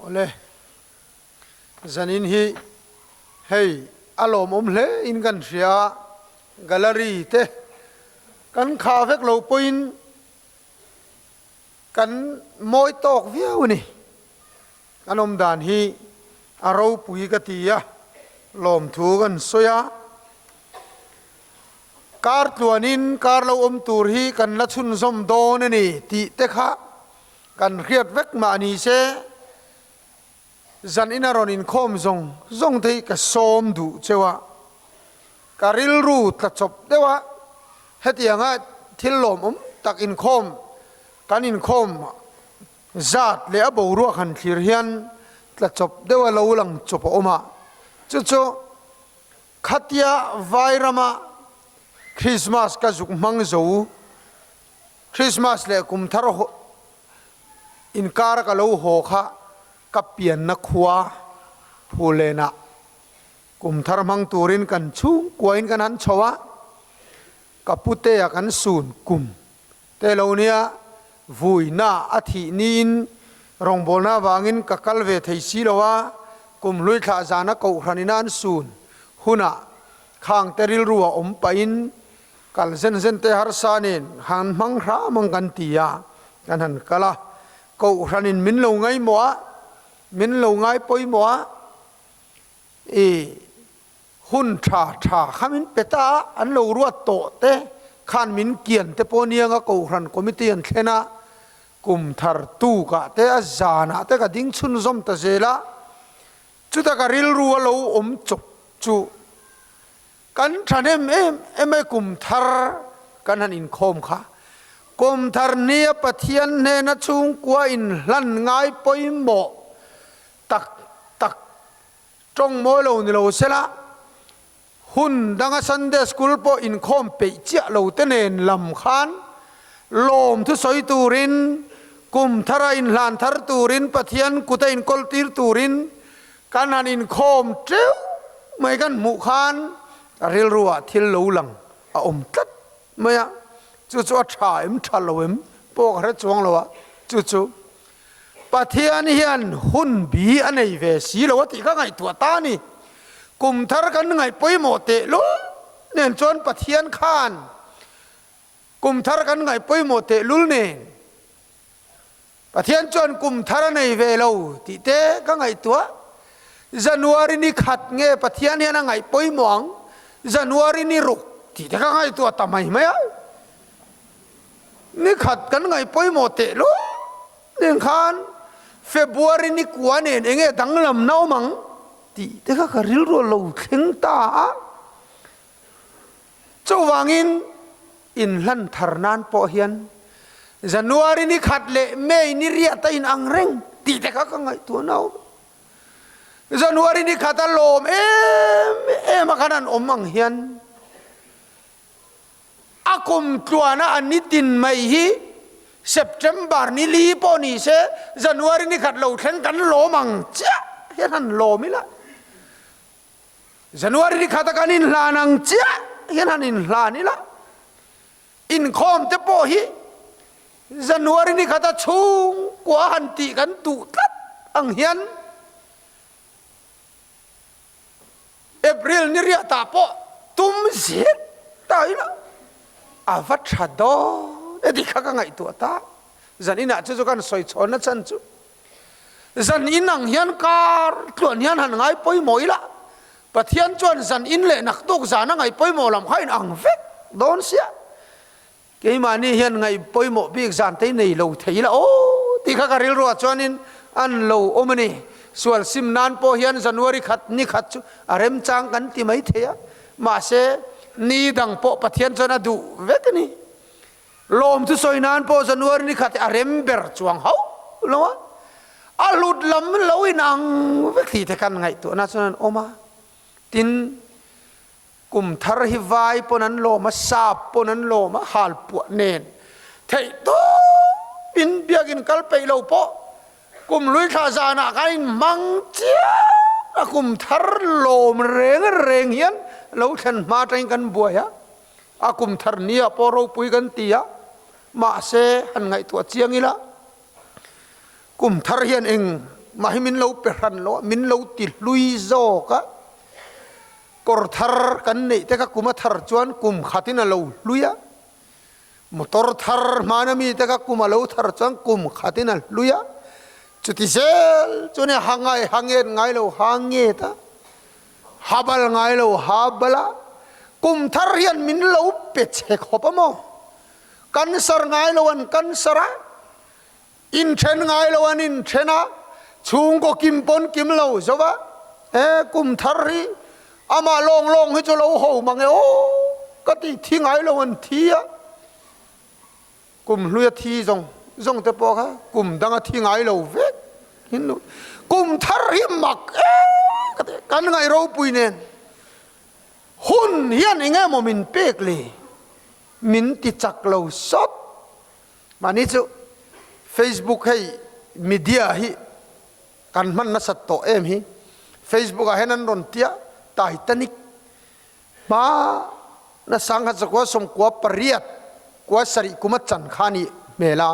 Awle, zanin hi hei a lawmawm hle in kan hria a, gallery te kan khah vek lo pawhin kan mawi tawk viau a ni. Kan awm dan hi a ropui ka ti a, lawmthu kan sawi a. Kar tluanin kar lo awm tur hi kan la chhunzawm dawn a ni tih te kha kan hriat vek mah ni se, zan ina rawn inkhawm zawng zawng te hi ka sawm duh cheu a, ka rilru tla chawp deuh a, hetianga thil lawmawm tak inkhawm kan inkhawm Zat leh a boruak han thlir hian tla chawp deuh a lo lang chawp a awm a, chu chu khatia vai rama Krismas ka zuk hmang zo, Krismas leh kum thar inkar a ka lo haw kha ka pianna khua Phulenah kum thar hmang turin kan chhungkuain kan han chho a, ka putea kan sun kum Te lo nia, vuina a thih niin rawngbawlna avangin ka kal ve thei si lo a, kum hlui thlah zana kohhran ina an sun hunah khang te rilru a awm pahin kal zen zen te harsa nen han hmang hram ang kan ti a, kan han kal a, kohhran in min lo ngaihmawh a, min lo ngai pawimawh a, i. Hun tha tha kha min pe ta a, an lo ruat tawh te khan min kian te pawh niang a Kohhran Committee an thlen a, kum thar tukah te a zanah te ka ding chhunzawm ta zel a, chuta ka rilru a lo awm chawp chu kan thahnem em em e kum thar kan han inkhawm kha. Kum thar nia Pathian hnena chhungkua inhlan ngai pawimawh tak tak Tawng mawi lo ni lo sela, hun danga Sunday School pawh inkhawm peih chiah lo te nen lam khan lawm thusawi turin, kum thara inhlan thar turin, Pathian kuta inkawl tir turin kan han inkhawm teuh mai kan hmuh khan rilruah thil lo lang a awm tlat mai a, chu chu a tha em tha lo em pawh ka hre chuang lo a, chu chu Pathian hian hun bi a nei ve si lo a tih ka ngaihtuah ta a ni. Kum thar kan ngaih pawimawh teh lul nen chuan Pathian khan kum thar kan ngaih pawimawh teh lul nen Pathian chuan kum thar a nei ve lo tih te ka ngaihtuah. January ni khat nge Pathian hian a ngaih pawimawh ang? January ni ruk tih te ka ngaihtuah ta mai mai a. Ni khat kan ngaih pawimawh teh lul nen khan February ni kua nen eng nge danglam na awm ang tih te kha ka rilru a lo thleng ta a. Chuvangin inhlan thar nan pawh hian January ni khat leh May ni riat a inang reng tih te kha ka ngaihtuah na awm. January ni khat a lawm em em a khan an awm ang hian A kum tluana a ni tin mai hi September ni li pawh ni se January ni khat lo thleng kan lawm ang chiah hian han lawm ila. January ni khata kan inhlan ang chiah hian han inhlan ila. Inkhawm te pawh hi January ni khata chhungkua han tih kan duh tlat ang hian April ni riah tah pawh tum zet ta ila a va tha dawn e tih kha ka ngaihtuah ta. Zan inah chu chu kan sawi chhawn na chan chu zan in ang hian kar tluan hian han ngai pawimawh ila Pathian chuan zan in leh naktuk zan a ngaih pawimawh lam kha in ang vek dawn sia. Keimahni hian ngaih pawimawh bik zan te nei lo thei ila aw tih kha ka rilruah chuanin an lo awm a ni. Sual sim nan pawh hian January khat ni khat chu a remchang kan ti mai thei a, mahse ni dang pawh Pathian chuan a duh vek a ni. Lawm chu sawi nan pawh January ni khat hi a rem ber chuang hauh lo a, a hlut lam lo inang vek tih te kan ngaihtuahna chuan an awm a. Tin, Kum thar hi vai pawn an lawm a, sap pawn an lawm a, hal puah nen theih tawp in biakin kal peih lo pawh kum hlui thla zanah khan in hmang chiah a, kum thar lawm reng reng hian lo thlen hma atangin kan buai a, a kum thar ni ah pawh ropui kan ti a, mahse han ngaihtuah chiang ila kum thar hian eng. mah hi min lo pe hran lo a, min lo ti hlui zawk a. Kawr thar kan neih te kha kum a thar chuan kum khatin a lo hlui a, motor thar hmana mite kha kum a lo thar chuan kum khatin a hlui a, chuti zel chu nia ha ngai ha nget ngai lo ha nget a, ha bal ngai lo ha bal a, kum thar hian min lo pe che khawp a maw? Cancer ngai lo an cancer a, Inthen ngai lo an inthen a, chhungkaw kim pawn kim lo zo va, e kum thar hi amah lawng lawng hi chu lo ho mang e aw ka ti thi ngai lo an thi a, kum hlui a thi zawng zawng te pawh kha kum dang a thi ngai lo vek hin lo kum thar hi mak e ka ti kan ngaih ropui nen hun hian eng emaw min pek le min ti chak lo sawt. Mahni chu Facebook hei media hi kan hman nasat tawh em hi. Facebook ah hian an rawn tia Titanic hma na sangha zakua sawmkua pariat kua sarih kuma chan kha a nih hmel a.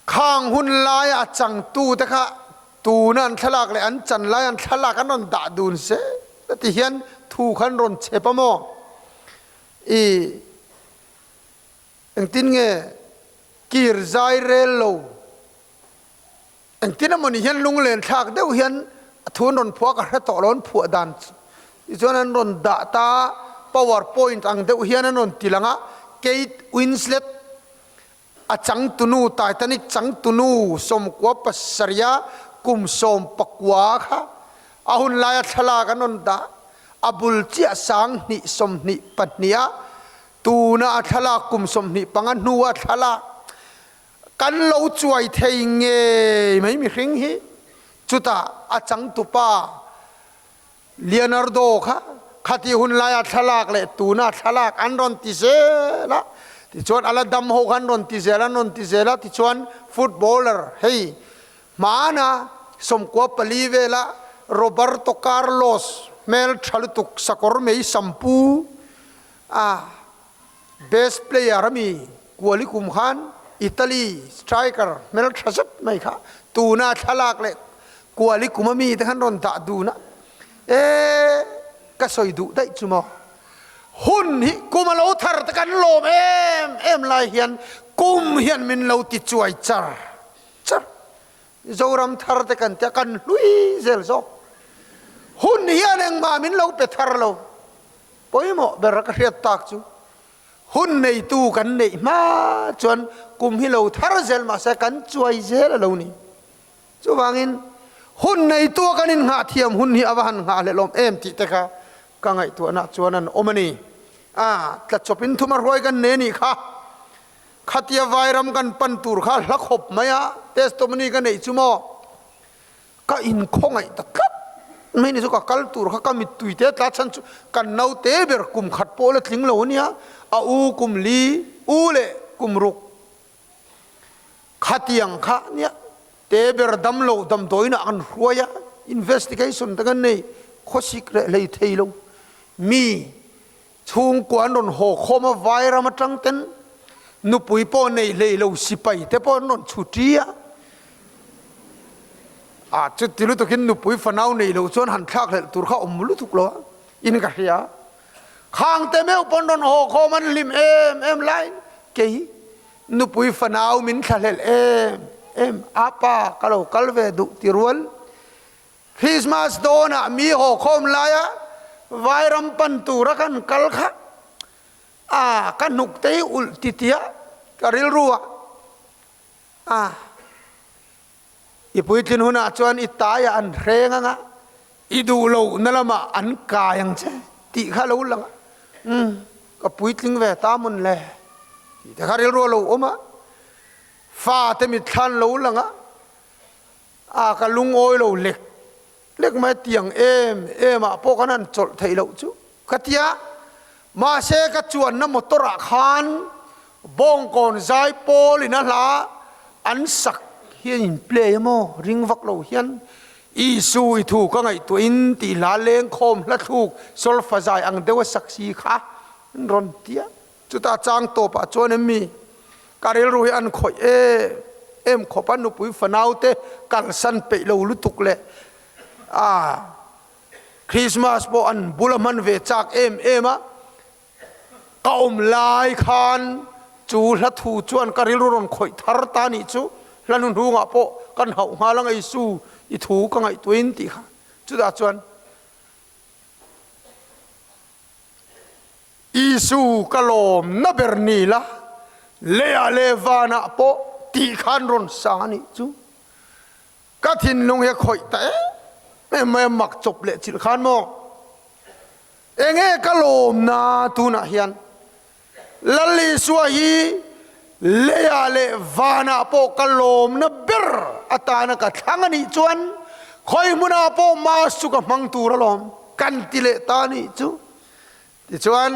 Khang hun laia a changtu te kha tuna an thlalak leh an chan lai an thlalak an rawn dah dun se ti hian thu kha an rawn chep a maw? I. Engtin nge kir zai rel lo? Engtin emawni hian lunglen thlak deuh hian a thu an rawn phuah a, ka hre tawh lo an phuah dan chu. Tichuan an rawn dah ta a, power point ang deuh hian an rawn ti lang a, Kate Winslet a changtunu, Titanic changtunu sawmkua pasarih a kum 19 kha a hun laia thlalak an rawn dah, a bul chiah 2024 a Tuna a thlalak kum 25 hnua thlalak kan lo chuai thei ngei mai mihring hi. Chutah a changtupa Leonardo kha khati hun laia thlalak leh tuna thlalak an rawn ti zel a, tichuan a la dam ho kha an rawn ti zel an rawn ti zel a, tichuan footballer hei hmana 94 vela Roberto Carlos hmel tha lutuk sakawr mei sampu A best player a mi kuali kum khan Italy striker hmel tha zet mai kha tuna thlalak leh kuali kum a mi te khan rawn dah dun a, e ka sawi duh daih chu maw hun hi kum a lo thar te kan lawm em em lai hian kum hian min lo ti chuai char char. Zoram thar te kan tia kan hlui zel zawk hun hian engmah min lo pe thar lo. Pawimawh ber ka hriat tak chu hun neitu kan neih hma chuan kum hi lo thar zel mahse kan chuai zel a lo ni. Chuvangin hun neitu a kan innghah thiam hun hi a va han nghah hlelawm em tih te kha ka ngaihtuahna chuan an awm a ni. A tla chawpin thuma hruai kan nei a nih kha. Khatia vairam kan pan tur kha hla khawp mai a, testimony ka neih chu maw? Ka inkhawngaih ta tlat mai ni chu ka kal tur kha ka mittui te tla chhan chu kan naute ber kum khat pawh la tling lo ania, a u kum li, u leh kum ruk khatiang kha nia te ber dam lo damdawiinah kan hruai a, investigation te kan nei khawsik reh hlei thei lo mi Chhungkua an rawn haw khawm a, Vairam atang ten nupui pawh nei hlei lo sipai te pawh an rawn chhu ṭi a. A chuti lutukin nupui fanau nei lo chuan han thlak hlelh tur kha awm lutuk lo a, in ka hria. Khang te meuh pawh an rawn haw khawm an hlim em em laiin kei nupui fanau min thla hlelh em em a, pa ka lo kal ve duh ti rual. Christmas dawnah mi haw khawm laia Vairam pan tura kan kal kha a ka hnuk te hi ulh ti tia ka rilru a, a i puitlin hunah chuan i taiah an hreng anga i duh loh na lamah an kai ang che tih kha lo lang a, umm ka puitling ve ta mawn le tih te kha rilru a lo awm a, fate mitthla an lo lang a. A ka lungawi lo lek lek mai tiang em em ah pawh kan han chawlh theih loh chu ka ti a, mahse ka chuanna motor ah khan Bawngkawn zai pawl in a hla an sak hi a in play a maw ring vak lo hian Isu i thu ka ngaihtuah in tih hla lengkhawm hla thluk solfa zai ang deuh a sak si kha an rawn ti a, chutah chang tawp ah chuan em mi ka rilru hi an khawih em. em khawp a, nupui fanaute kalsan peih lo lutuk leh a Christmas pawh an bula hman ve chak em em a, ka awm lai khan chu hla thu chuan ka rilru rawn khawih thar ta nih chu, hla hnuhnungah pawh kan hauh nghal ang Isu i thu ka ngaihtuahin tih kha chutah chuan Isu ka lawm na ber ni la, leiah leh vanah pawh tih khan rawn sa a nih chu. Ka thinlung hi a khawih ta em em mai a, mak chawp leh chilh khan maw? Enge ka lawm na tunah hian Lal Isua hi leiah leh vanah pawh ka lawm na ber atana ka thlang a nih chuan khawi hmunah pawh Mass chu ka hmang tur alawm kan ti leh ta a nih chu. Tichuan,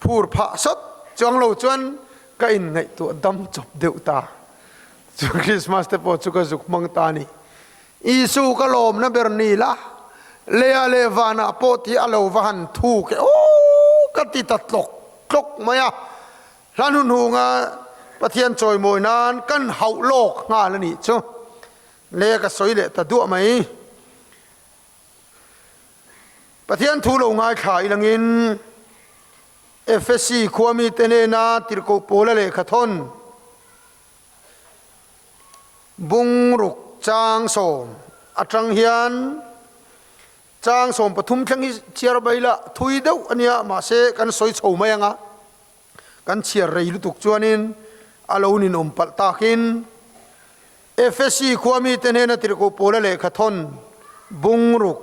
phur phah sawt chuang lo chuan ka inngaihtuah dam chawp deuh ta. Chuan Christmas te pawh chu ka zuk hmang ta a ni. Isu ka lawmna ber ni la, leiah leh vanah pawh tih a lo va han thuk e aw ka ti ta tlawk tlawk mai a. Hla hnuhnunga Pathian chawimawi nan kan hauh lawk nghal a nih chu. Le ka sawi leh ta duah mai. Pathian thu lo ngaithla ilangin Efesi khua mite hnena tirhkoh Paula lehkha thawn bungruk chang sawm atang hian chang 13 thleng hi chhiar bai la thui deuh a nia mahse kan sawi chho mai anga kan chhiar rei lutuk chuanin a lo ninawm palh takin Efesi khua mite hnena tirhkoh Paula lehkha thawn bungruk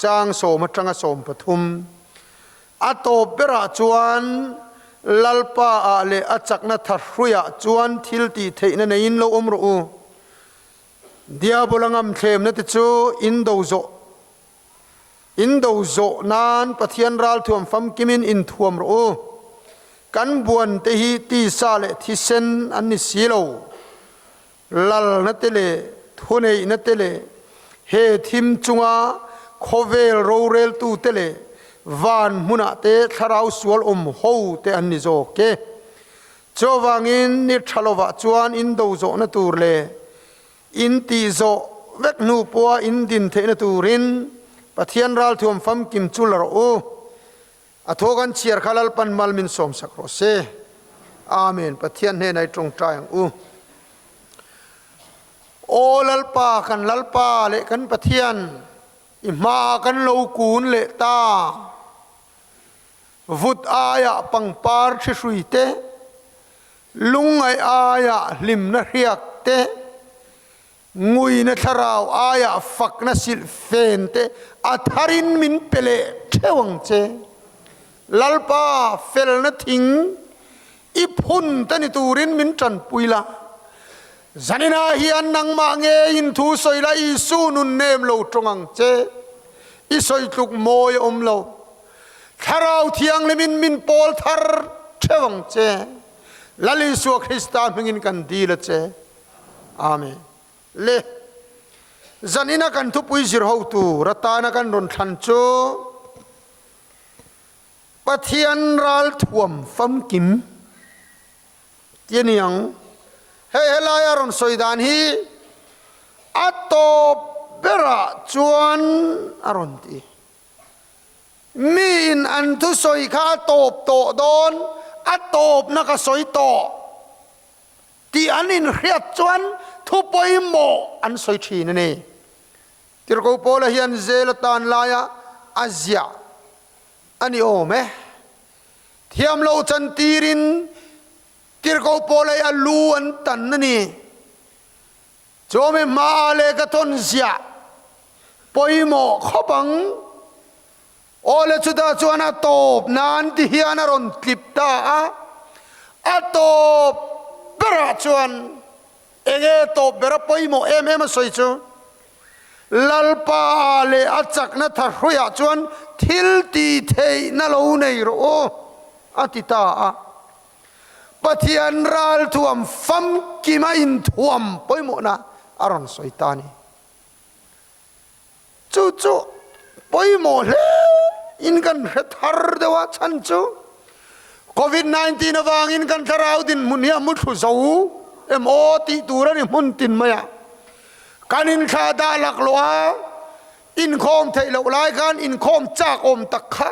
chang sawm atanga 13 a tawp berah chuan Lalpa ah leh a chakna thahruiah chuan thil tih theihna neiin lo awm rawh u. Diabola ngamthlemna te chu in do zawh In do zawh nan Pathian ralthuam famkimin inthuam rawh u. Kan buan te hi tisa leh thisen an ni si lo. Lalna te leh thuneihna te leh he thim chunga khawvel roreltu te leh van hmunah te thlarau sual awm ho te an ni zawk e. Chuvangin ni tha lovah chuan in do zawhna tur leh In tih zawh vek hnu pawha in din theihna turin Pathian ralthuam famkim chu la rawh u. A thaw kan chhiar kha Lalpan mal min sawmsak rawh se. Amen. Pathian hnenah i tawngtai ang u. Aw Lalpa, kan Lalpa leh kan Pathian, i hmaah kan lo kun leh ta. Vut aiah pangpar thi hrui te, Lungngaih aiah hlimna hriak te, nguina thlarau aiah fakna silh fen te a tharin min pe leh theuh ang che. Lalpa felna thing i phun te ni turin min tanpui la. Zaninah hian nangmah ngeiin thu sawi la Isu nun nem lo tawng ang che. I sawi tluk mawi a awm lo. Thlarau Thianghlimin min pawl thar theuh ang che. Lal Isua Krista hmingin kan dil a che. Amen. Le, zanina kan thupui zir hotu ratana kan rawn thlan chu Pathian ralthuam famkim ti a ni ang. Hei helaia rawn sawi dan hi a tawp berah chuan a rawn ti. Miin an thusawi kha a tawp tawh dawn, a tawpna ka sawi tawh tih an inhriat chuan thu pawimawh an sawi thin a ni. Tirhkoh Paula hian zel atan laia a ziah a ni awm e. Thiam lo chantirin Tirhkoh Paula hi a lu an tan a ni. Chawmi hmaah leh ka thawn ziah pawimawh khawp ang. Awle chutah chuan a tawp nan ti hian a rawn tlip ta a, a tawp berah chuan enge tawp bera pawimawh em em a sawi chu Lalpa ah leh a chakna thahruiah chuan thil tih theihna lo nei rawh u a ti ta a. Pathian ralthuam famkima inthuam pawimawhna a rawn sawi ta a ni. Chu chu pawimawh hle in kan hre thar deuh a, chhan chu Covid 19 avangin kan thlarau dinhmun hi a muthlu zo. em aw tih tur a ni hmun tin mai a. Kan inthlah dah laklawh a, inkhawm theih loh lai khan inkhawm chak awm tak kha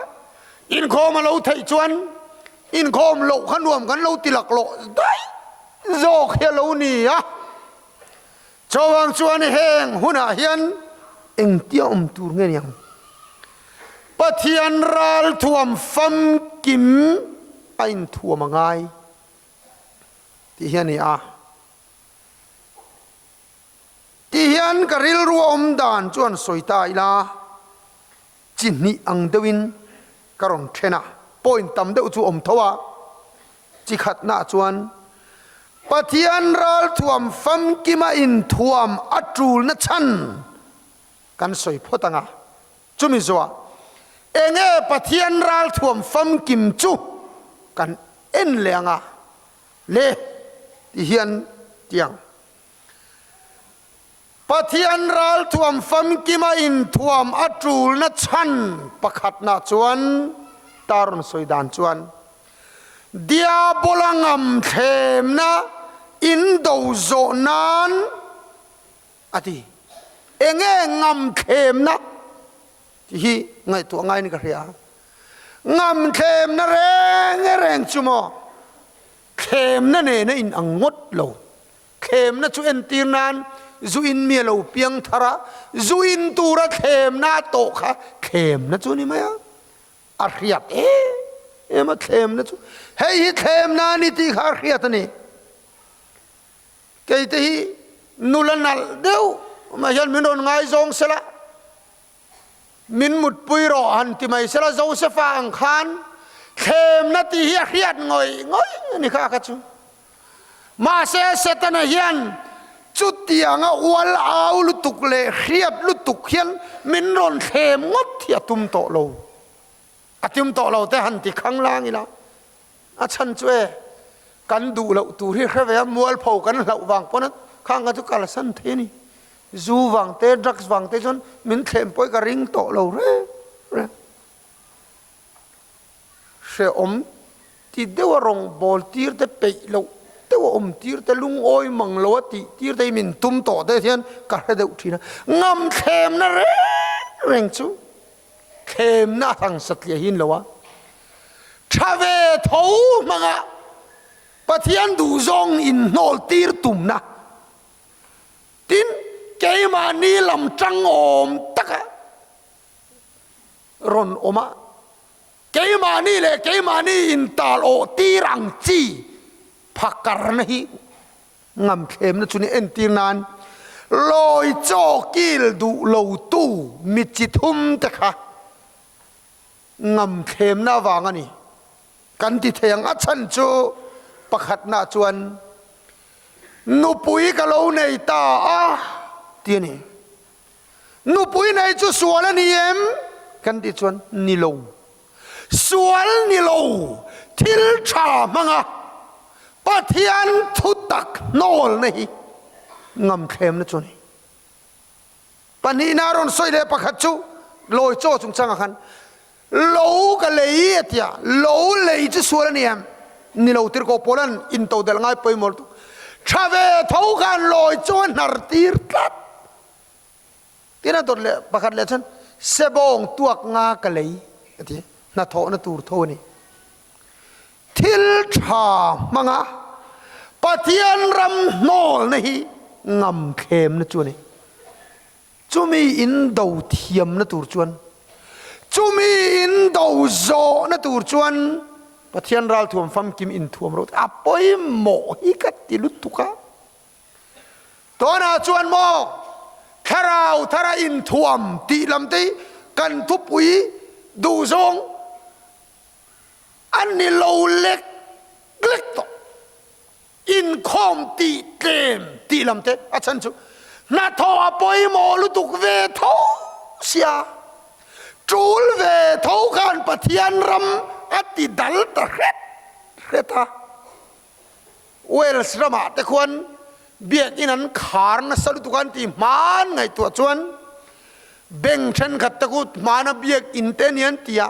inkhawm a lo theih chuan inkhawm loh kha nuam kan lo ti laklawh daih zawk hi a lo ni a. Chuvang chuan heng hunah hian engtia awm tur nge ni ang? Pathian ralthuam famkim a inthuam a ngai tih hi a ni a. Tih hian ka rilru a awm dan chuan sawi ta ila, chi hnih ang deuhin ka rawn then a, point tam deuh chu awm tho a, chi khatnaah chuan Pathian ralthuam famkima inthuam a tulna chhan kan sawi phawt ang a, chumi zawhah enge Pathian ralthuam famkim chu kan en leh ang a le ti hian tiang. Pathian ralthuam famkima inthuam a tulna chhan pakhatna chuan ta rawn sawi dan chuan Diabola ngamthlemna in do zawh nan a ti. Enge ngamthlemna tih hi ngaihtuah ngaiin ka hria. Ngamthlemna reng reng chu maw thlemna nena in ang ngawt lo. Thlemna chu entir nan zu in mi a lo piang thar a, zu in tura thlemna a tawh kha thlemna chu a ni mai a, a hriat em em a thlemna chu. Hei hi thlemna a ni tih kha a hriat a ni. Keite hi nula nalh deuh mah hian min rawn ngaizawng sela, Min mutpui rawh han ti mai sela Josefa ang khan thlemna tih hi a hriat ngawih ngawih a ni kha kha chu. Mahse Setana hian chutianga ual au lutuk leh hriat lutuk hian min rawn thlem ngawt hi a tum tawh lo. A tum tawh lo te han ti khang lang ila a chhan chu e kan duh loh tur hi hre ve a mualpho kan hlauh vang pawn a khang kha chu kalsan thei a ni. Zu vang te, drugs vang te chuan min thlem pawh hi ka ring tawh lo reng reng. Hrehawm ti deuha rawng bawl tir te, peih loh deuha awm tir te, lungawi mang loha tih tir te hi min tum tawh te hian ka hre deuh thin a. Ngam thlemna reng reng chu thlemna a thang satliah hi lo a. Tha ve tho hmanga Pathian duhzawng inhnawl tir tumna. Tin, keimahni lam tang awm taka rawn awm a, keimahni leh keimahni intal awh tir ang chi phakarna hi ngamthlemna chu ni entir nan lawi chaw kil duh lotu mi chi thum te kha ngamthlemna avang a ni. Kan ti thei ang a chhan chu pakhatna chuan nupui ka lo nei ta a ti a ni. Nupui nei chu sual a ni em? Kan tih chuan ni lo. Sual ni lo thil tha hmanga Pathian thutak hnawlna hi ngamthlemna chu a ni. Pahnihna rawn sawi leh pakhat chu lawi chaw chungchangah khan lo ka lei a ti a, lo lei chu sual a ni em? Ni lo tirhkoh Paula'n intodelh ngai pawimawh lutuk. Tha ve tho khan lawi chaw a hnar tir tlat. Tin a dawt leh pakhat leh chuan sebawng tuak nga ka lei a ti, hnathawhna tur tho a ni. Thil tha hmanga Pathian ram hnawlna hi ngamthlemna chu a ni. Chumi in do thiamna tur chuan, chumi in do zawhna tur chuan Pathian ralthuam famkim inthuam rawh a pawimawh hi ka ti lutuk a. Tunah chuan maw thlarau thara inthuam tih lam te hi kan thupui duhzawng A ni lo lek lek tawh. Inkhawm tih tlem tih lam te a chhan chu hnathawh a pawimawh lutuk ve tho sia. Tul ve tho khan Pathian ram a ti dal ta hret hret a. Wales ramah te khuan biakinn an khar nasa lutuk a an ti hman ngaihtuah chuan bank thenkhat te khu hmana biakinn te a ni an ti a.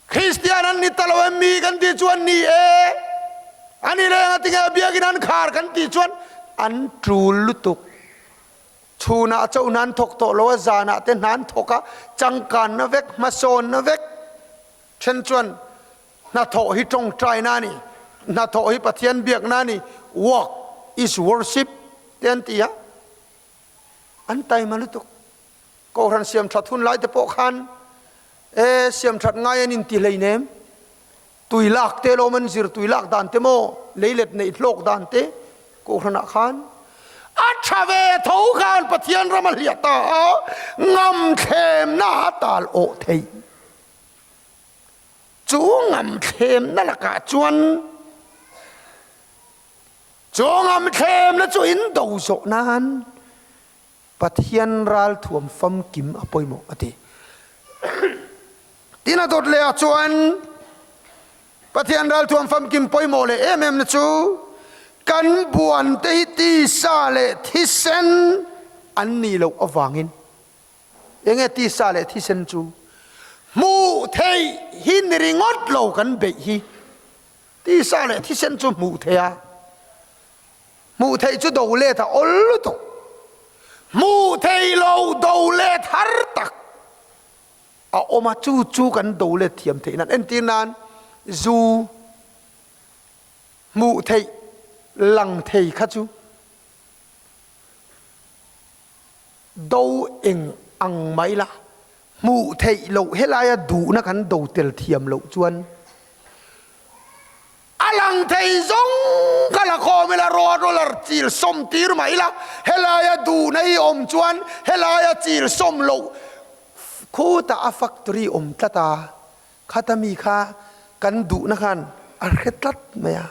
Kristian an ni ta lo em mi kan tih chuan ni e. A ni leng a tinge biakin an khar kan tih chuan an tul lutuk. Chhunah chauh hna an thawk tawh lo a, zanah te hna an thawk a, changkanna vek, hmasawnna vek. Then chuan hnathawh hi tawngtaina a ni, hnathawh hi Pathian biakna a ni, work is worship te an ti a, an taima lutuk. Kohhran siamthat hun lai te pawh khan e siamthat ngai an inti hleinem, tui lak te lawm an zir tui lak dan te maw, leilet neih hlawk dan te Kohhranah khan a tha ve tho khan Pathian ram a hliah ta a, ngamthlemna a tal awh theih. Chu ngamthlemna lakah chuan chu ngamthlemna chu in do zawh nan Pathian ralthuam famkim a pawimawh a ti. Tin a dawt leh ah chuan Pathian ralthuam famkim pawimawh leh em em na chu kan buan te hi tisa leh thisen an nih loh avangin enge tisa leh thisen chu hmuh theih hi ni ringawt lo kan beih hi tisa leh thisen chu hmuh theih a Hmuh theih chu do let a awl lutuk. Hmuh theih lo do let har tak a awm a, chu chu kan do let thiam theih nan. Entir nan zu hmuh theih lang thei kha chu do eng ang mai la, hmuh theih loh helaia duhna kan do tel thiam loh chuan A lang thei zawng kha la khawm ila, road roller chil sawm tir mah ila, helaia duhna hi awm chuan helaia chil sawm loh khutah a factory awm tlat a, khata mi kha kan duhna khan a hre tlat mai a.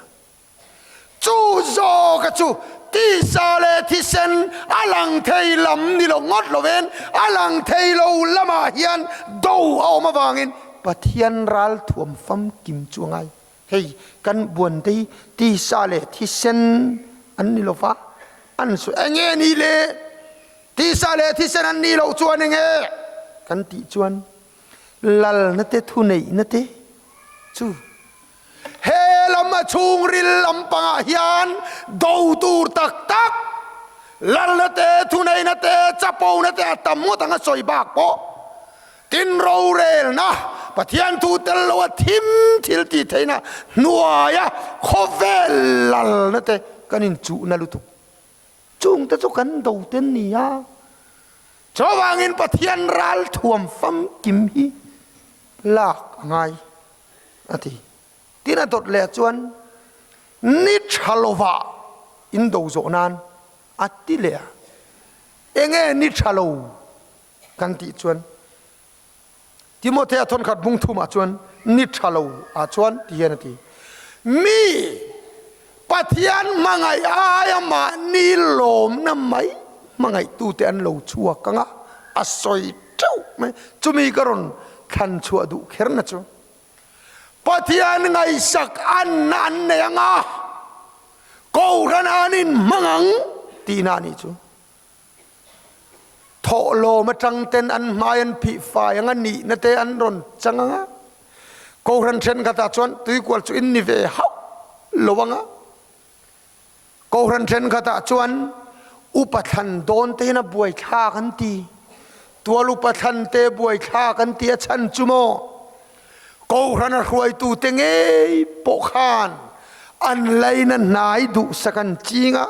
Chu zawka chu tisa leh thisen a lang thei lam ni lo ngawt lovin a lang thei lo lamah hian do a awm avangin Pathian ral thuam famkim chu a ngai. Hei kan buante hi tisa leh thisen an ni lo va, an sawi eng nge ni le? Tisa leh thisen an nih loh chuan eng nge? Kan tih chuan lalna te thuneihna te chu he lam a chhungril lampangah hian do tur tak tak lalna te thuneihna te chapona te a tam ngawt ang a sawi bak pawh Tin, rorelna, Pathian thu tel lo a thim thil tih theihna hnuaia khawvel lalna te kan inchuhna lutuk. Chungte chu kan do ten ni a. Chuvangin Pathian ral thuam famkim hi lak a ngai a ti. Tin a dawt leh chuan ni tha lovah in do zawh nan a ti leh a. Enge ni tha lo? Kan tih chuan Timothea thawnkhat bung thumah chuan ni tha lo ah chuan ti hian a ti, Mi Pathian hmangaih aia mahni lawmna mai hmangaihtute an lo chhuak ang a, a sawi teuh mai. Chumi ka rawn thlan chhuah duh kherna chu Pathian ngaihsak anna an nei ang a, Kohhran an inhmang ang tihna a nih chu. Thawhlawm atang ten an hmai an phih fai ang a, nihna te an rawn chang ang a, Kohhran thenkhatah chuan tuikual chu in ni ve hauh lo ang a, Kohhran thenkhatah chuan upa thlan dawn te hian a buaithlak an ti, tual upa thlan te buaithlak an ti a chhan chu maw? Kohhrana hruaitute ngei pawh khan an laina hnai duhsak an ching a,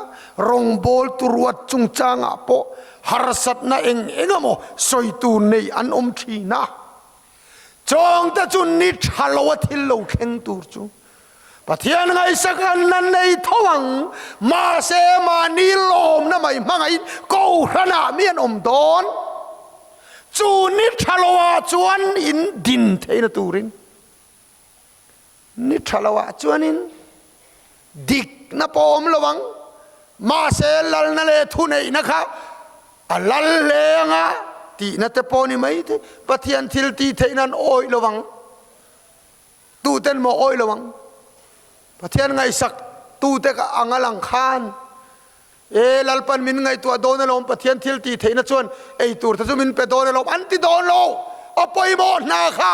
rawngbawltu ruat chungchangah pawh harsatna eng eng emaw sawi tur nei an awm thin a. Chawngte chu ni tha lo a thil lo thleng tur chu Pathian ngaihsak an la nei tho ang, mahse mahni lawmna mai hmangaihin Kohhranah mi an awm dawn. Chu ni tha lo ah chuan in din theihna turin, ni tha lo ah chuanin dikna pawh awm lo ang, mahse lalna leh thuneihna kha a lal hle ang a tihna te pawh ni mai thei. Pathian thil tih theihna an awih lo ang. Tuten maw awih lo ang? Pathian ngaihsak tute ka ang a lang khan E Lalpan min ngaihtuah dawn alawm, Pathian thil tih theihna chuan ei tur te chu min pe dawn alawm an ti dawn lo. A pawimawh hna kha.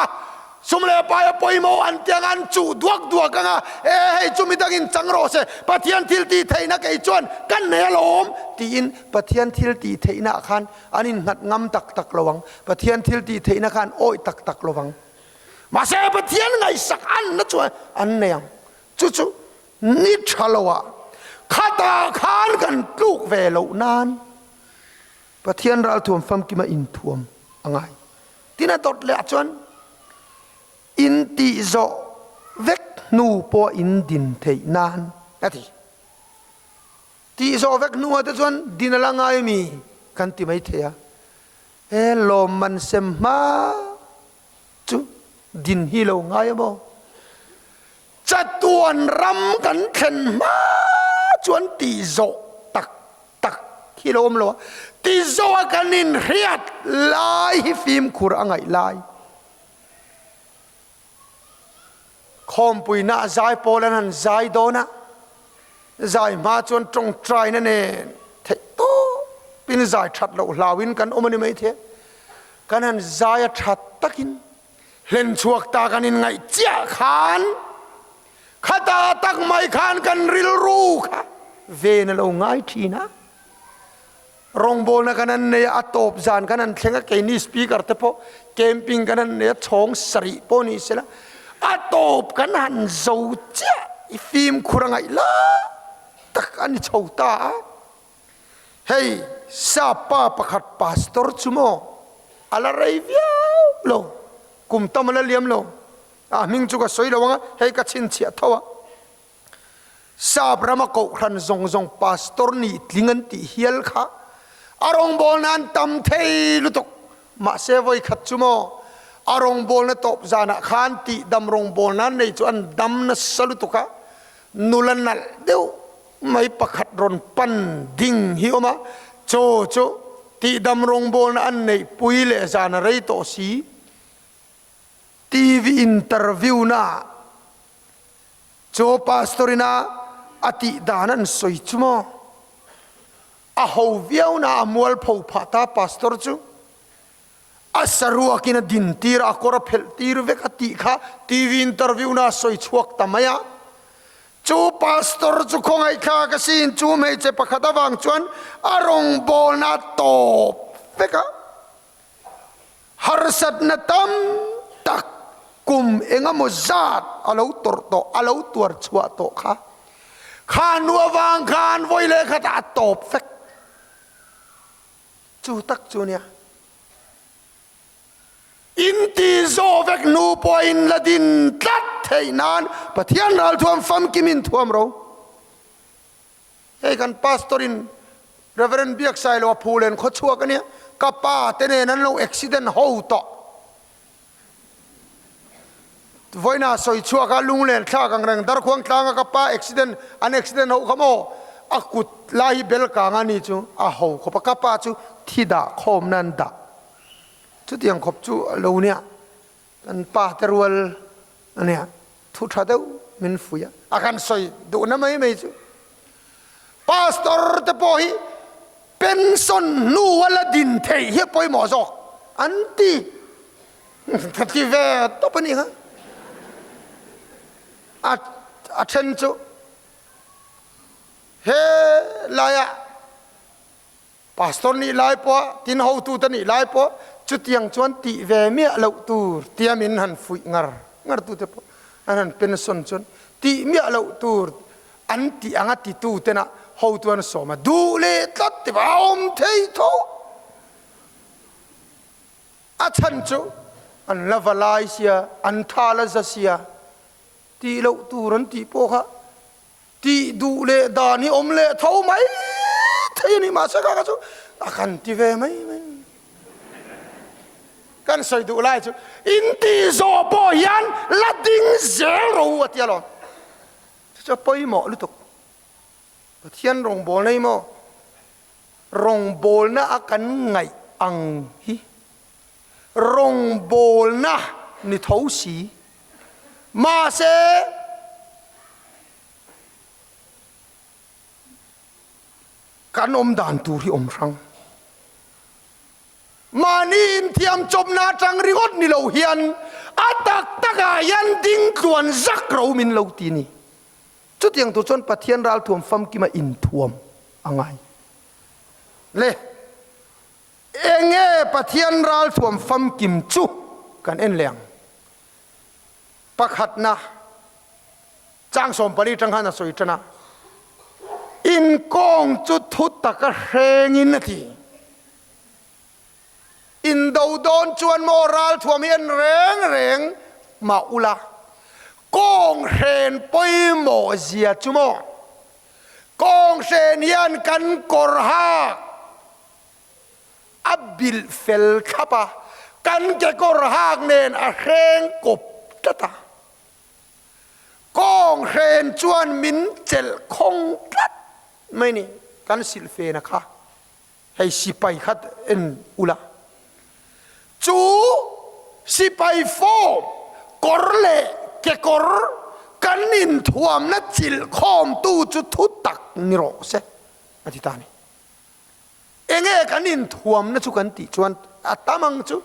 Sum leh pai a pawimawh an ti anga an chuh duak duak anga, E hei chu midangin chang rawh se, Pathian thil tih theihna kei chuan ka nei alawm tiin Pathian thil tih theihna ah khan an innghat ngam tak tak lo ang, Pathian thil tih theihna khan awih tak tak lo vang. Mahse Pathian ngaihsak anna chuan an nei ang. Chu chu ni tha lo ah khatah khan kan tluk ve loh nan Pathian ralthuam famkima inthuam a ngai. Tin a dawt leh ah chuan in tih zawh vek hnu pawh in din theih nan a ti. Tih zawh vek hnu ah te chuan din a la ngai mi kan ti mai thei a. He lawmman sem hma chu din hi lo ngai a maw? Chatuan ram kan thlen hma chuan tih zawh tak tak hi lo awm lo a, ti zawh a kan inhriat lai hi fimkhur a ngaih lai. Khawmpuina a zai pawl an han zai dawn a, zai hma chuan tawngtaina nen theih tawpin zai that loh hlauin kan awm a ni maithei a, kan han zai a that takin hlen chhuak ta kan inngaih chiah khan khata tak mai khan kan rilru kha ven a lo ngai thin a. Rawngbawlna kan han nei a, a tawp zan kan han thleng a, keini speaker te pawh camping kan han nei a, chhawng sarih pawh ni sela, a tawp kan han zo chiah i fimkhur a ngaih lai tak a ni chho ta a. Hei sap pa pakhat pastor chu maw a la rei viau lo, kum tam a la liam lo, a hming chu ka sawi lo ang a, hei ka chhinchhiah tho a. Sap rama kohhran zawng zawng pastor nih tling an tih hial kha a rawngbawlna an tam thei lutuk. Mahse vawikhat chu maw a rawngbawlna tawp zanah khan tihdam rawngbawlna an nei chu an dam nasa lutuk a, nula nalh deuh mai pakhat rawn pan ding hi awm a, chaw chu tihdam rawngbawlna an neih pui leh zan a rei tawh si. TV interview na Chaw pastor ina a tih dan an sawi chu maw? A ho viau na a mualpho phah ta pastor chu. A saruak in a din tir a, a kawr a phelh tir vek a tih kha TV interview na a sawi chhuak ta mai a. Chu pastor chu khawngaihthlak a sin, chu hmeichhe pakhat avang chuan a rawngbawlna a tawp vek a. Harsatna tam tak kum engemaw zat a lo tawrh tawh, a lo tuar chhuah tawh kha. Kha nu avang khan vawi leh khatah a tawp vek. Chu tak chu nia. Inti zawh vek hnu pawhin la din tlat theih nan Pathian ralthuam famkimin thuam ro. Hei kan pastor in Reverend Biaksailo a phulen khaw chhuak ania, ka pa te nen an lo accident ho tawh. Vawiina sawi chhuak a lunglen thlak ang reng Darkhuang tlanga ka pa accident an accident ho kha maw a kut lai hi bel kang a ni chu a ho khawp a, ka pa chu thi dah khawm nan dah chutiang khawp chu a lo nia. Kan pa te rual ania thu tha deuh min fuih a, a kan sawi duhna mai mai chu pastor te pawh hi pension hnu a la din theih hi a pawimawh zawk an ti ka ti ve tawp a ni kha a a then chu he laia Pastor nih lai pawh, tin hotute nih lai pawh chutiang chuan tih ve miah loh tur tia min han fuih ngar ngar tute pawh an han pension chuan tih miah loh tur an tih anga titu tena hotu an sawm a, duh leh tlat ti pawh a awm thei tho. A chhan chu an la va lai sia, an tha la za sia, tih loh tur an tih pawh kha Tih duh leh dan hi awm leh tho mai thei a ni, mahse kha kha chu a kan ti ve mai mai. Kan sawi duh lai chu in tih zawh pawh hian la ding zel ro a ti alawm. Chu chu a pawimawh lutuk. Pathian rawngbawlna hi maw rawngbawlna a kan ngaih ang hi rawngbawlna ni tho si. Mahse, kan awm dan tur hi awm hrang. Mahni inthiam chawpna atang ringawt ni lo hian a tak takah hian ding tluan zak ro min lo ti ni. Chutiang tur chuan Pathian ralthuam famkima inthuam a ngai. Le, enge Pathian ralthuam famkim chu kan en leh ang. Pakhatna, chang 14 tang khan a sawi tan a, Inkawng chu thu taka hrengin a ti. Indo dawn chuan maw ralthuam hi en reng reng mah ula, kawng hren pawimawh zia chu maw? Kawng hren hian kan kawr hak a bilh fel thlap a, kan kekawr hak nen a hreng kawp tlat a. Kawng hren chuan min chelh khawng tlat mai ni, kan silhfena kha. Hei sipai kha en ula, chu sipai form kawr leh kekawr kan inthuamna chilh khawmtu chu thu tak ni rawh se, a ti ta a ni. Enge kan inthuamna chu kan tih chuan a tam ang chu.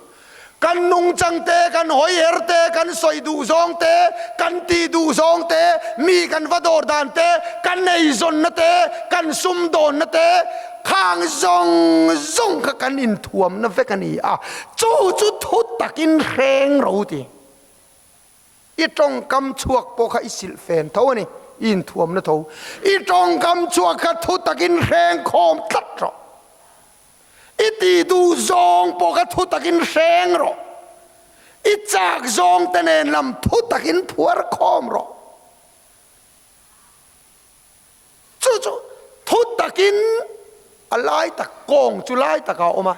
Kan nungchang te, kan hawiher te, kan sawi duh zawng te, kan tih duh zawng te, mi kan va dawr dan te, kan eizawnna te, kan sumdawnna te, khang zawng zawng kha kan inthuamna vek a ni a, chu chu thu takin hreng ro ti. I tawngkam chhuak pawh kha i silh fen tho a ni, i inthuamna tho. I tawngkam chhuak kha thu takin hreng khawm tlat rawh. I ti duh zawng pawh kha thu takin hreng rawh. I chak zawng te nen lam thu takin phuar khawm rawh. Chu chu thu takin a lai tak kawng chu lai takah a awm a.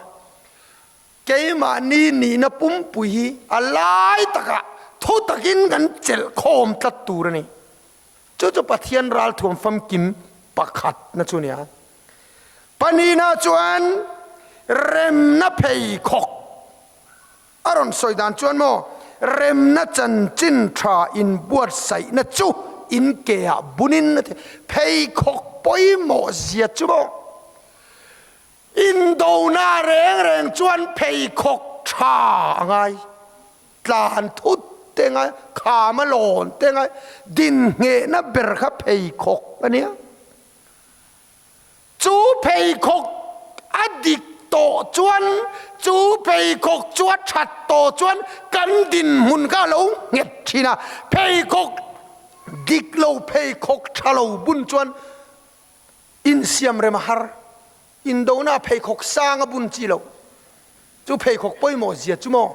Keimahni nihna pumpui hi a lai takah thu takin kan chelh khawm tlat tur a ni. Chu chu Pathian ralthuam famkim pakhatna chu a ni a. Pahnihna chuan remna pheikhawk a rawn sawi dan chuan maw remna chanchin tha inbuatsaihna chu in ke ah bunin a ti. Pheikhawk pawimawh zia chu maw indona reng reng chuan pheikhawk tha a ngai. Tlan thut te ngai, kham a lawn te ngai, din nghehna ber kha pheikhawk a nia. Chu pheikhawk a dik tawh chuan, chu pheikhawk chu a that tawh chuan kan dinhmun kha a lo nghet thin a. Pheikhawk dik lo, pheikhawk tha lo bun chuan insiam rem a har. Indona pheikhawk sang a bun chi lo. Chu pheikhawk pawimawh zia chu maw?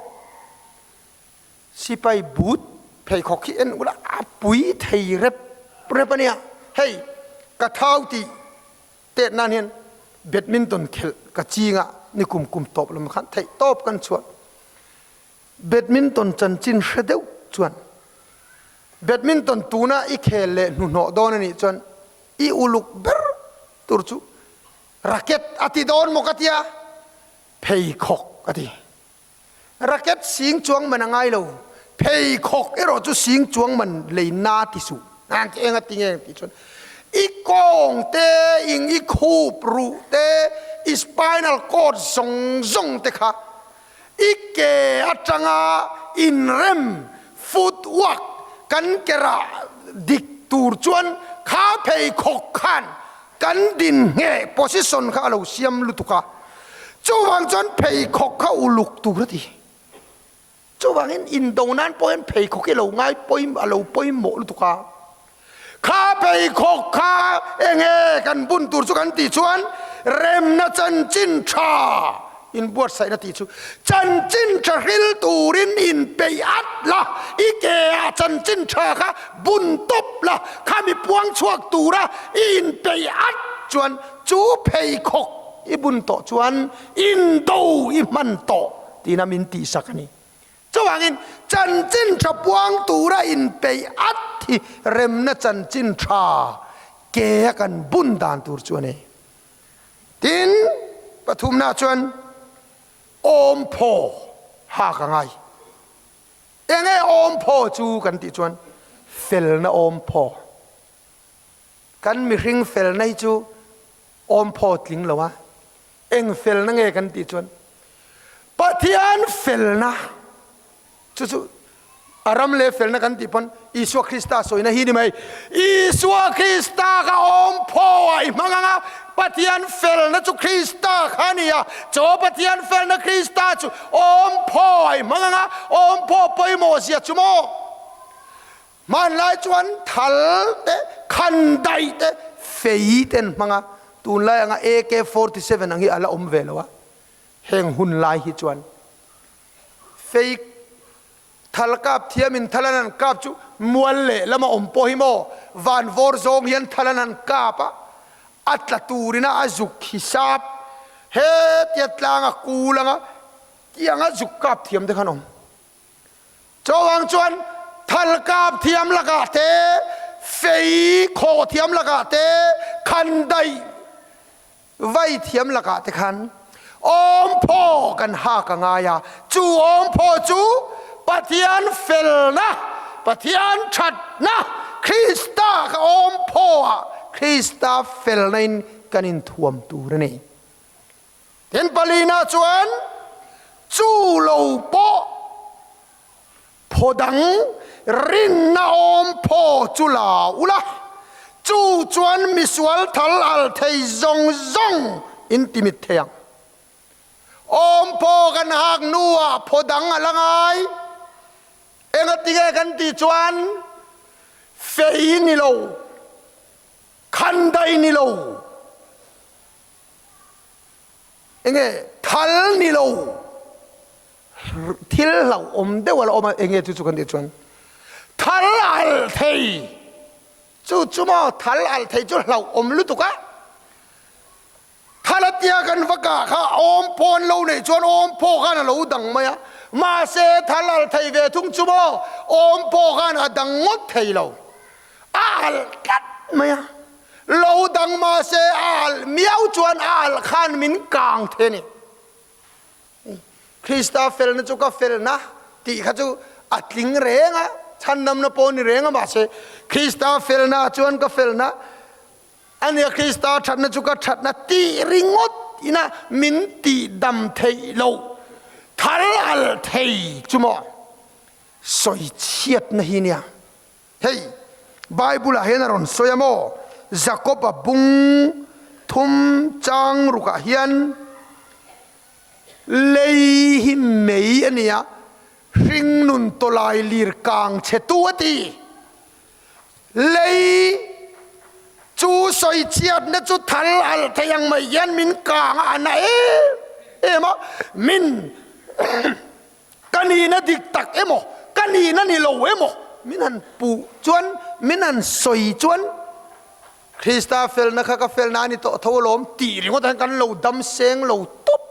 Sipai boot pheikhawk hi en ula a pui thei rep rep a nia. Hei ka thau tih tet nan hian badminton khelh ka ching a, ni kum kum tawp lam khan theih tawp kan chhuah. Badminton chanchin hre deuh chuan badminton tuna i khel leh hnuhnawh dawn a nih chuan i uluk ber tur chu racket a ti dawn maw ka tia pheikhawk a ti. Racket sing chuang man a ngai lo, pheikhawk erawh chu sing chuang man lei na ti suh. Nang khi eng a ti nge tih chuan i kawng te, ing i khup ruh te, i spinal cord zawng zawng te kha i ke atanga inrem footwork kan ke rah dik tur chuan kha pheikhawk khan Kan din ngheh position kha a lo siam lutuk a, chuvang chuan pheikhawk kha uluk tur a ti. Chuvangin indo nan pawh hian pheikhawk hi a lo ngai pawi a lo pawimawh lutuk a. Kha pheikhawk kha enge kan bun tur chu kan tih chuan remna chanchin tha inbuatsaihna tih chu chanchin tha hril turin inpeih at la, i ke ah chanchin tha kha bun tawp la, khami puang chhuak tura i inpeih at chuan chu pheikhawk i bun tawh chuan indo i hman tawh tiin min tihsak a ni. Chuvangin chanchin tha puang tura inpeih at hi remna chanchin tha ke a kan bun dan tur chu a ni. Tin, pathumna chuan awmphaw hak a ngai. Enge awmphaw chu kan tih chuan felna awmphaw. Kan mihring felna hi chu awmphaw tling lo a. Eng felna nge kan tih chuan Pathian felna chu chu. A ram leh felna kan tih pawn Isua Krista sawina hi ni mai. Isua Krista kha awm phaw ah i hmang ang a, Pathian felna chu Krista kha a ni a, chaw Pathian felna Krista chu awm phaw ah i hmang ang a, awm phaw pawimawh zia chu maw? Hmanlai chuan thal te, khandaih te, fei te an hmang a, tunlai anga AK 47 ang hi a la awm ve lo a, heng hun lai hi chuan fei Thal kap thiamin thal an han kap chu mual leh lama awm pawh hi maw van vawr zawng hian thal an han kap a, a tla turin a a zuk hisap hetia tlang a kul anga tianga zuk kap thiam te khan awm. Chuvang chuan thal kap thiam lakah te, fei khawh thiam lakah te, khandaih Vai thiam lakah te khan awmphaw kan hak a ngai a, chu awmphaw chu Pathian felna, Pathian thatna, Krista kha awmphaw ah Krista felna in kan inthuam tur a ni. Tin palina chuan chu lo pawh Phaw dang rinna awm phaw chu la ula, chu chuan misual thal al thei zawng zawng in ti mit thei ang. Awm phaw kan hak hnuah phaw dang a la ngai. Engatinge kan tih chuan fei ni lo, khandai ni lo. Enge thal ni lo thil hlauhawm deuh a la awm a, enge chu chu kan tih chuan thal alh thei chu chu maw thal alh thei chu hlauhawm lutuk a, thal a tia kan va kah kha awm phaw an lo neih chuan awm phaw khan a lo dang mai a, mahse thal alh thei ve thung chu maw awm phaw khan a dang ngawt thei lo, a alh tlat mai a. Lo dang mahse a alh miau chuan a alh khan min kang the ni. Krista felna chu ka felna tih kha chu a tling reng a, chhandamna pawh ni reng a mahse Krista felna chuan ka felna a nia, Krista thatna chu ka thatna tih ringawt ina min tih dam theih loh thal alh thei chu maw sawi chhiatna hi nia. Hei, Bible ah hian a rawn sawi a maw? Jakob-a bung thum chang rukah hian lei hi mei a ni a, hringnun tawlai lir kang chhe tu a ti. Lei chu sawi chhiatna chu thal alh thei ang mai hian min kang a, a na em em a, min Ka nihna dik tak emaw, ka nihna ni lo emaw min han puh chuan, min han sawi chuan Krista felna kha ka felna a ni tawh tho alawm tih ringawt hian kan lo dam seng lo tawp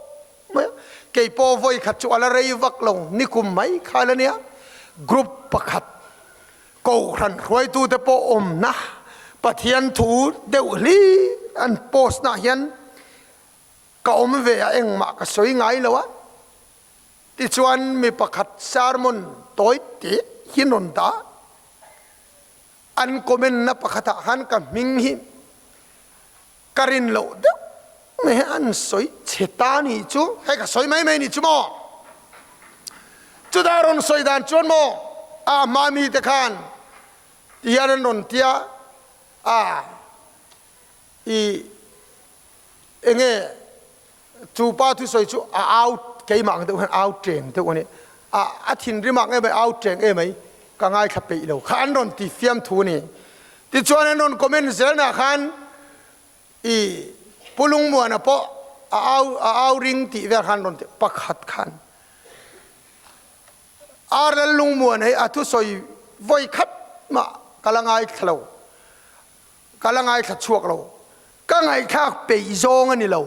mai a. Kei pawh vawi khat chu a la rei vak lo, nikum mai kha a la nia. Group pakhat Kohhran hruaitute pawh awmna Pathian thu deuh hlir an post naah hian ka awm ve a, engmah ka sawi ngai lo a. Tichuan mi pakhat sermon tawi tih hi rawn dah. An comment na pakhat ah khan ka hming hi ka rin loh deuh mai hi an sawi chhe ta ni chu, hei ka sawi mai mai ni chu maw. Chutah rawn sawi dan chuan maw a hma mi te khan ti hian an rawn tia a i enge Chu pa thusawi chu a au keimah ang deuh hian au ṭeng deuh a ni. A a thinrim ang em mai, au ṭeng em mai, ka ngaithla peih lo kha an rawn ti fiamthu a ni. Tichuan an rawn comment zelnaah khan i Pu Lungmuana pawh a au a au ring tih vel khan rawn ti pakhat khan RL Lungmuana hi a thusawi vawi khat mah ka la ngaithla lo. Ka la ngaithla chhuak lo, ka ngaihthlak peih zawng a ni lo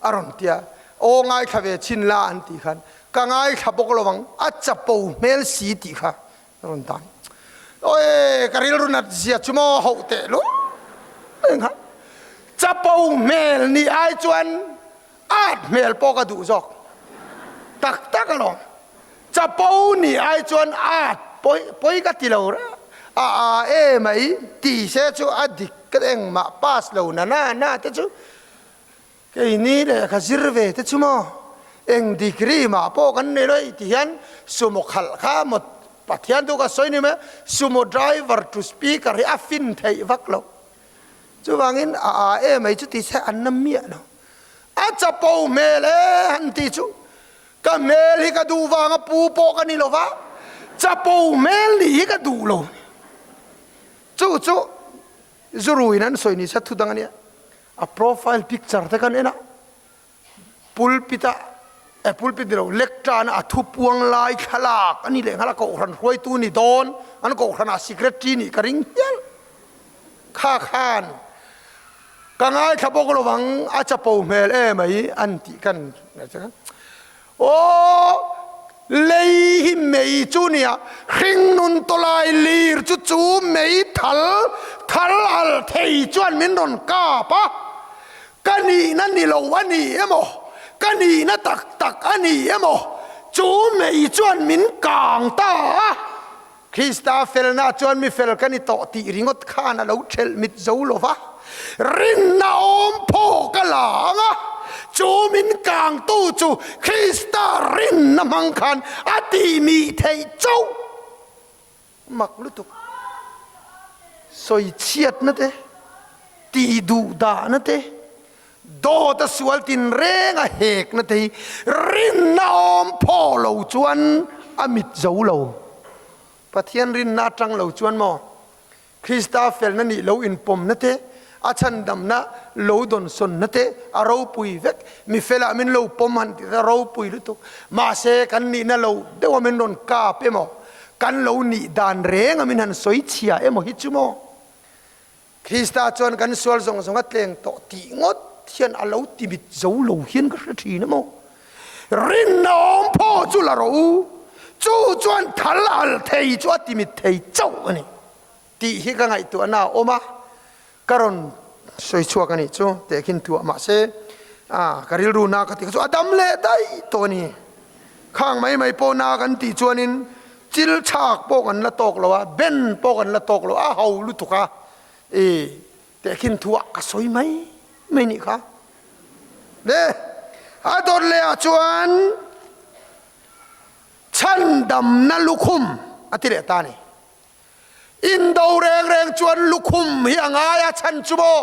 a rawn ti a, aw ngaithla ve chhin la an tih khan ka ngaithla bawk lo ang, a chapo hmel si tih kha a rawn dan. Awi ka rilru nat zia chu maw hauh teh luai ang kha, chapo hmel nih ai chuan at hmel pawh ka duh zawk tak tak alawm. Chapo nih ai chuan at pawi pawi ka ti lo reng a a e mai ti se chu a dik ka engmah pass lo na na na te chu keini lehkha zir ve te chu maw eng degree mah pawh kan nei lo hei ti hian sumo khalh kha maw. Pathian thu ka sawi ni mai a, sumo driver to speaker hi a fin theih vak lo. Chuvangin a a e mai chu ti se an na miah lo. A chapo hmel e han ti chu ka hmel hi ka duh vanga pu pawh ka ni lo va, chapo hmel nih hi ka duh lo. Chu chu Zuruin an sawi ni se thu dang a nia. A profile picture te kan en a, pulpit a eh pulpit ni lo lectern a thu puang lai thlalak a ni leh nghal a kohhran hruaitu ni dawn an kohhran ah secretary nih ka ring hial kha khan ka ngaithla bawk lovang a chapo hmel emai an tih kan Aw, lei hi mei chu nia, hringnun tawlai lir chu chu mei thal thal al thei chuan min rawn kap a, ka nihna ni lo a ni emaw, ka nihna tak tak a ni emaw, chu mei chuan min kang ta a. Krista felna chuan mi fel ka ni tawh tih ringawt khan a lo thelh mit zo lo va, rinna awm phaw ka la ang a, chu min kangtu chu Krista rinna hmang khan a tih mih theih chauh. Mak lutuk. Sawichhiatna te, tih duh dahna te, dawt a sual tinreng a hekna te hi rinna awm phaw lo chuan a mit zo lo. Pathian rinna atang lo chuan maw Krista felna nih lo inpawmna te, a chhandamna lo dawnsawnna te a ropui vek. Mi felah min lo pawm han tih a ropui lutuk. Mahse kan nihna lo deuha min rawn kap emaw, kan lo nih dan renga min han sawi chhia emaw hi chu maw Krista chuan kan sual zawng zawng a tleng tawh tih ngawt hian a lo timit zo lo hian ka hre thin a maw? Rinna awm phaw chu la rawh u, chu chuan thal al thei chu a timit thei chauh a ni tih hi ka ngaihtuahna a awm a, ka rawn sawi chhuak a nih chu tehkhin thuah mahse a ka rilru na ka ti kha chu a dam leh daih tawh a ni. Khang mai mai pawh na kan tih chuanin Chil chhak pawh kan la tawk lo a, ben pawh kan la tawk lo a, ho lutuk a, i tehkhin thu ah ka sawi mai mai nih kha. Le, a dawt leh ah chuan chhandamna lukhum a ti leh ta a ni. Indo reng reng chuan lukhum hi a ngai a, chhan chu maw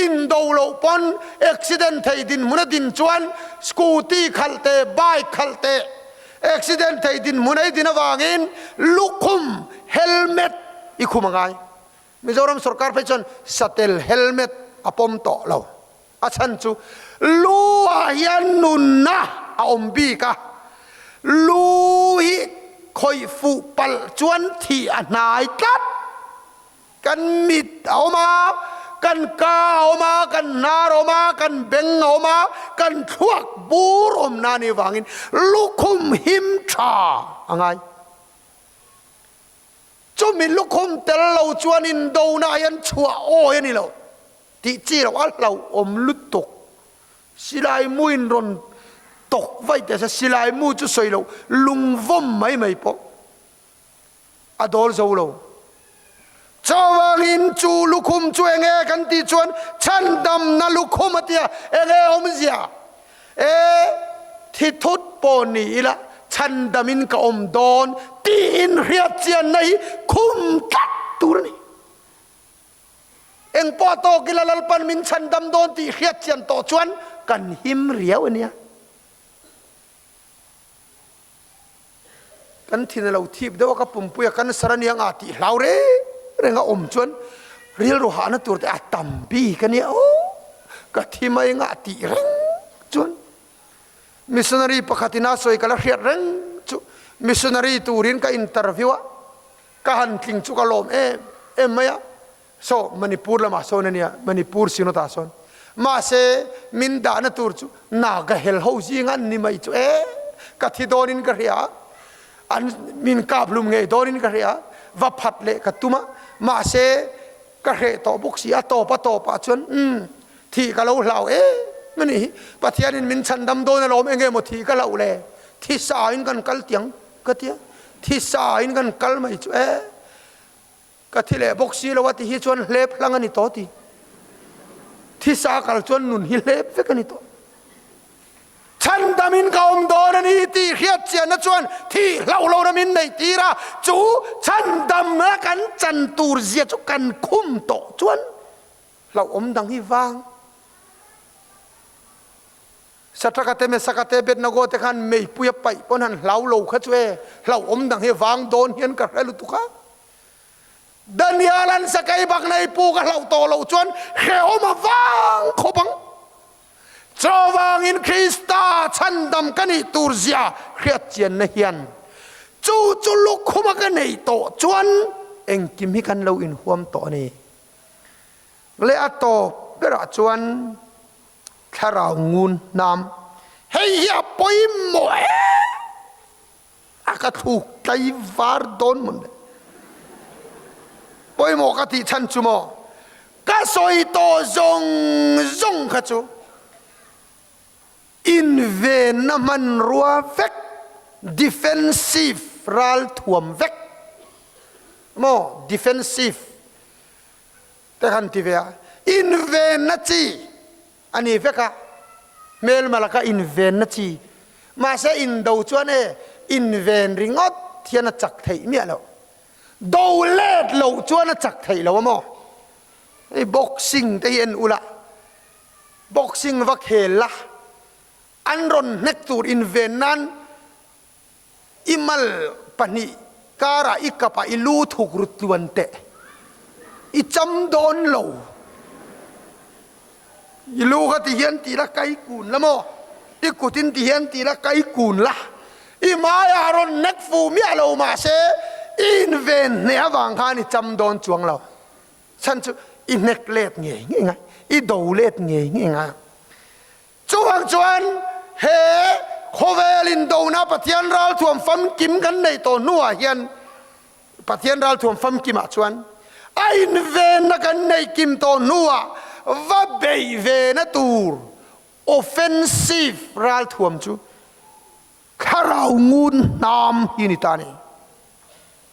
indo loh pawn accident thei dinhmun a din chuan scooty khalh te, bike khalh te, Accident thei dinhmun ei din avangin lukhum, helmet, i khum a ngai. Mizoram sorkar phei chuan satel helmet a pawm tawh lo. A chhan chu lu ah hian nunna a awm bik a, lu hi khawih fuh palh chuan thih a hnai tlat. Kan mit a awm a, kan ka a awm a, kan hnar a awm a, kan beng a awm a, kan thluak bur awmna anih vangin lukhum him tha a ngai. Chumi lukhum tel lo chuan indona ah hian chhuah awi a ni lo tih chi loh a hlauhawm lutuk. Silai muin rawn tawk vaih teh se silai mu chu sawi loh lungvawm mai mai pawh. a dawl zo lo. Chuvangin chu lukhum chu enge kan tih chuan chhandamna lukhum a tia, enge awmzia? E, thi thut pawh ni ila chhandamin ka awm dawn tiin hriatchianna hi khum tlat tur a ni. Eng pawh tawk ila Lalpan min chhandam dawn tih hriatchian tawh chuan kan him riau a nia. Kan thin a lo thip deuh a, ka pumpui a cancer a nia nga tih hlau reng reng a awm chuan rilru hahna tur te a tam bik a nia aw, ka thi mai nga tih reng chuan missionary pakhat in a sawi ka la hriat reng chu missionary turin ka interview a, ka han tling chu ka lawm em em mai a. Saw Manipur lamah sawn a nia, Manipur Synod-ah sawn. Mahse, min dahna tur chu Naga hel ho zinga an ni mai chu e, ka thi dawnin ka hria a, an min kap hlum ngei dawnin ka hria a, va phat leh ka tum a, mahse, ka hreh tawh bawk si, a tawp a tawpah chuan umm, thih ka lo hlau em a nih hi, Pathianin min chhandam dawn alawm, enge maw thih ka hlauh le, thi sain kan kal tiang ka tia, thi sain kan kal mai chu e. Ka thi leh bawk si lo a ti hi chuan hlep hlang a ni tawh ti. Thisa kal chuan nun hi hlep vek a ni tawh. Chhandamin ka awm dawn a ni tih hriat chianna chuan thih hlauh lohna min neih tir a, chu chhandamna kan chan tur zia chu kan khum tawh chuan hlauhawm dang hi vang. Satraka te, Mesaka te, Abednego te khan meipui a paih pawn han hlau lo kha chu e, hlauhawm dang hi vang dawn hian ka hre lutuk a. Daniel an sakei bak nei pu ka hlauh tawh loh chuan hrehawm a vang khawp ang. Chuvangin Krista chhandam ka nih tur zia hriatchianna hian chu chu lukhuma ka neih tawh chuan engkim hi kan lo inhuam tawh a ni. Leh a tawp berah chuan thlarau ngun hnam hei hi a pawimawh em a ka thluk tlai var dawn mawn le. Pawimawh ka tih chhan chu maw ka sawi tawh zawng zawng kha chu invenna hmanrua vek defensive ral thuam vek maw defensive te han ti ve a, invenna chi a ni vek a, hmelma laka invenna chi, mahse indo chuan e inven ringawt hian a chak theih miah loh, do let loh chuan a chak theih lo a maw? Hei boxing te hi en ula, boxing va khel la, an rawn hnek tur inven nan I mal pahnih karah i kapah i lu thuk rut tluan teh. I cham dawn lo. I lu kha ti hian ti la kai kun la maw? I kutin ti hian ti la kai kun la. I hmaiah rawn nek fu miah lo mahse i inven hneh avang khan i cham dawn chuang lo. Chhan chu i hnek let ngei ngei ngai, i do let ngei ngei ngai. Chuvang chuan he khawvel indona Pathian ralthuam famkim kan neih tawh hnuah hian Pathian ralthuam famkimah chuan a invenna kan neih kim tawh hnuah va beih vena tur offensive ralthuam chu Thlarau ngun hnam hi ni ta a ni.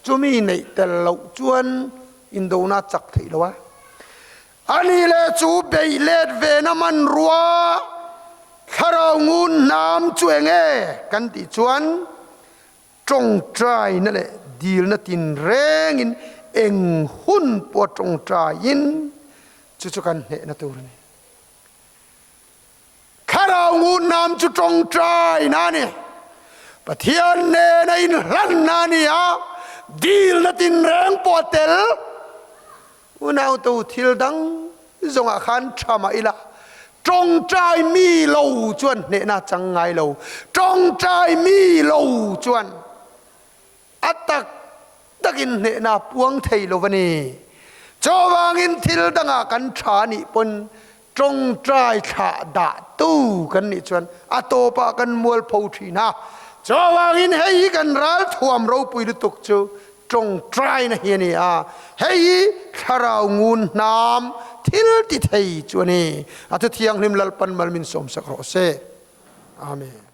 Chumi neih tel loh chuan indona chak theih lo a. A ni leh chu beih let vena hmanrua thlarau ngun hnam chu eng e kan tih chuan tawngtaina leh dilna tinrengin eng hun pawh tawngtaiin chu chu kan hnehna tur a ni. Thlarau ngunam chu tawngtaina a ni. Pathian nena inhlanna a ni a, dilna tinreng pawh a tel. Unautu thil dang zawngah khan tha mah ila, tawngtai mi lo chuan hnehna a chang ngai lo. Tawngtai mi lo chuan a tak takin hnehna a puang thei lo a ni. Chuvangin thil dangah kan tha a nih pawn tawngtai thlah dah tu kan nih chuan a tawpah kan mualpho thin a. Chuvangin hei hi kan ralthuam ropui lutuk chu tawngtaina hi a ni a, hei hi thlarau ngun hnam thil ti thei chu a ni. A thu thianghlim Lalpan mal min sawmsak rawh se. Amen.